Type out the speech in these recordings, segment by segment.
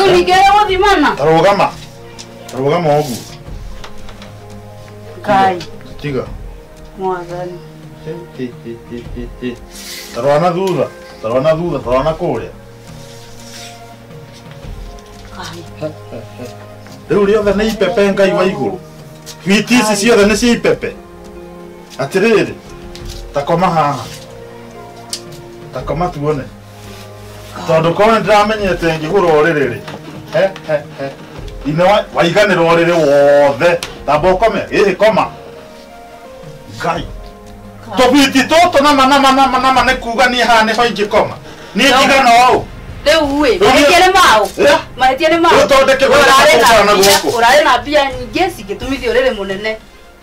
Rĩu ningĩ gũthimana. Tarũgama. Tarũgama ũguo. Ngai. Tiga. Mwathani. Tarora na thutha. Tarora na thutha, tarora na kũrĩa. Rĩu rĩothe nĩ ipepe Ngai wa igũrũ. Biti ici ciothe nĩ cia ipepe. Atĩrĩrĩ, ta koma haha. Ta koma tuone. Tondũ korwo nĩ ndĩramenyete ngĩgũra ũrĩrĩ rĩ. He he he. Ine waiganĩra ũrĩrĩ wothe. Tamba ũkome, ĩhĩ koma. Ngai. Tũbiti tũtũ nama nama nama nama nĩ kuga niĩ haha nĩho ingĩkoma. Niĩ njigana ũũ. Rĩu ĩ, mahĩtia nĩ maũ. Mahĩtia nĩ maũ. Rĩu tondeke gwetha na guoko. Ũrarĩ na mbia nyingĩ cingĩtumithia ũrĩrĩ mũnene.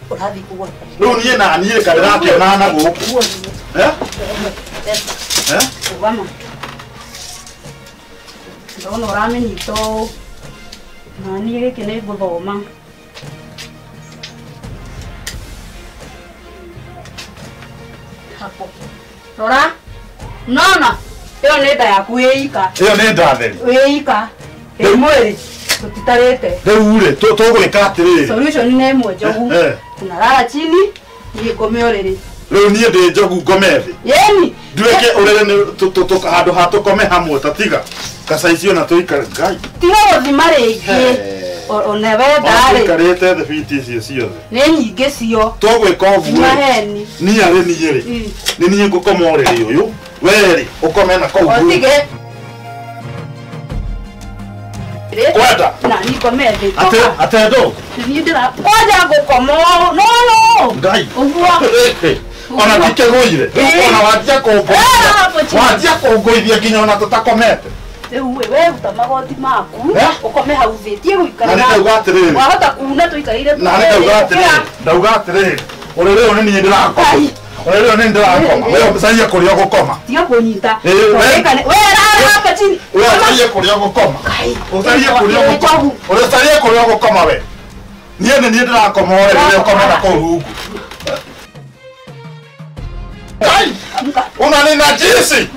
Ũrathiĩ kũgũra. Rĩu niĩ na niĩ ka ndĩrakĩona na gũkũ. Eh? Eh? Rũgama. Ndona ũramĩnyita ũũ. Na niĩ gĩkĩ nĩ ngũthoma. Hapo. Rora. Nona. Ĩyo nĩ nda yaku ĩika. Ĩyo nĩ nda theri. Ĩika. Ĩ mwĩrĩ. Tũtitarĩte. Rĩu rĩ, tũgwĩka atĩrĩrĩ. Solution nĩ ĩmwe Njogu. Tunalala chini, niĩ ngome ũrĩrĩ. Rĩu niĩ ndĩ Njogu ngome thĩ. Yeni. Nduĩke ũrĩrĩ nĩ handũ ha tũkome hamwe ta tiga. Kacaicio na tũikare Ngai. Tiga gũthima rĩngĩ. Ona wenda rĩ. Tũikarĩte thĩ biti icio ciothe. Nĩ nyingĩ cio. Tũgwĩka ũguo. Maheni. Niĩ arĩ niĩ rĩ. Nĩ niĩ ngũkoma ũrĩrĩ ũyũ. Werĩ ũkome na kũu. Ũtige. Kwenda. Na niĩ ngome thĩ. Ate ate ndũ. Niĩ ndĩra kwanja ngũkoma no no. Ngai. Ũguo. Ona ndikĩgũire. Rĩu ona wanjia kũngũithia. Wanjia kũngũithia nginya ona tũtakomete. Rĩu we ruta magoti maku ũkome hau thĩ tie gũikara. Na nĩ ndauga atĩrĩrĩ. Wahota kuna tũikarire. Na nĩ ndauga atĩrĩrĩ. Ndauga atĩrĩrĩ. Ũrĩrĩ ũyũ nĩ niĩ ndĩrakoma. Ũrĩrĩ ũyũ nĩ ndĩrakoma. We ũcarie kũrĩa ũgũkoma. Tiga kũnyita. We rara hapa chini. We ũcarie kũrĩa ũgũkoma. Ũcarie kũrĩa ũgũkoma. Ũcarie kũrĩa ũgũkoma we. Niĩ nĩ niĩ ndĩrakoma ũrĩrĩ ũkome na kũu rungu. Ngai! Unanina jinsi!